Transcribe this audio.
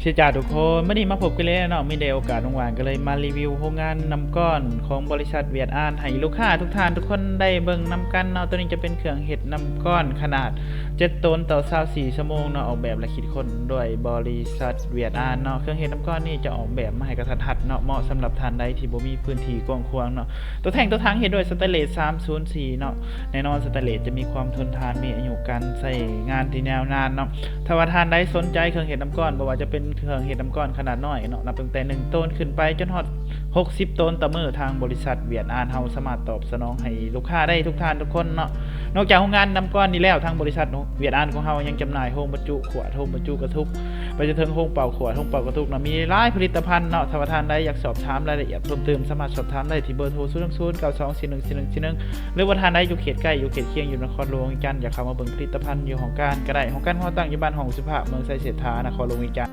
ເດຈ້າທຸກຄົນ, ມື້ນີ້ມາພົບກັນແລ້ວເນາະ, ມີໄດ້ໂອກາດວ່າງໆ ກໍເລີຍມາຣີວິວໂຮງງານນ້ຳກ້ອນຂອງບໍລິສັດຫວຽດອານ ໃຫ້ລູກຄ້າທຸກທ່ານທຸກຄົນໄດ້ເບິ່ງນຳກັນເນາະ. ໂຕນີ້ຈະເປັນເຄື່ອງເຮັດນ້ຳກ້ອນຂະໜາດເຈັດໂຕນຕໍ່ຊາວສີ່ຊົ່ວໂມງເນາະ, ອອກແບບ ແລະ ຄິດຄົ້ນໂດຍບໍລິສັດຫວຽດອານເນາະ. ເຄື່ອງເຮັດນ້ຳກ້ອນນີ້ຈະອອກແບບມາໃຫ້ກະທັດຮັດເນາະ, ເໝາະສຳລັບທ່ານໃດທີ່ບໍ່ມີພື້ນທີ່ກວ້າງຂວາງເນາະ. ຕົວແທ່ງຕົວຖັງເຮັດດ້ວຍສະແຕນເລດສາມສູນສີ່ເນາະ. ແນ່ນອນ ສະແຕນເລດຈະມີຄວາມທົນທານ, ມີອາຍຸການໃຊ້ງານທີ່ຍາວນານເນາະ. ຖ້າວ່າທ່ານໃດສົນໃຈເຄື່ອງເຮັດນ້ຳກ້ອນ, ບໍ່ວ່າຈະເປັນເຄື່ອງເຮັດນ້ຳກ້ອນຂະໜາດນ້ອຍເນາະ, ນັບຕັ້ງແຕ່ໜຶ່ງໂຕນຂຶ້ນໄປ ຈົນຮອດຫົກສິບໂຕນຕໍ່ມື້, ທາງບໍລິສັດຫວຽດອານເຮົາສາມາດຕອບສະໜອງໃຫ້ລູກຄ້າໄດ້ທຸກທ່ານທຸກຄົນເນາະ. ນອກຈາກໂຮງງານນ້ຳກ້ອນນີ້ແລ້ວ, ທາງບໍລິສັດຫວຽດອານຂອງເຮົາຍັງຈຳໜ່າຍໂຮງບັນຈຸຂວດ, ໂຮງບັນຈຸກະທຸກ, ໄປຈົນເຖິງໂຮງເປົ່າຂວດ, ໂຮງເປົ່າກະທຸກເນາະ. ມີຫຼາຍຜະລິດຕະພັນເນາະ. ຖ້າວ່າທ່ານໃດຢາກສອບຖາມລາຍລະອຽດເພີ່ມເຕີມ, ສາມາດສອບຖາມໄດ້ທີ່ເບີໂທ ສູນ ເກົ້າ ສອງ ສີ່ ໜຶ່ງ ສີ່ ໜຶ່ງ ສີ່ ໜຶ່ງ ຫຼືວ່າທ່ານໃດຢູ່ເຂດໃກ້, ຢູ່ເຂດຄຽງ, ຢູ່ນະຄອນຫຼວງວຽງຈັນ, ຢາກເຂົ້າມາເບິ່ງຜະລິດຕະພັນຢູ່ຫ້ອງການກໍໄດ້. ຫ້ອງການຂອງເຮົາຕັ້ງຢູ່ບ້ານຮ່ອງສຸພາບ, ເມືອງໄຊເສດຖາ, ນະຄອນຫຼວງວຽງຈັນ.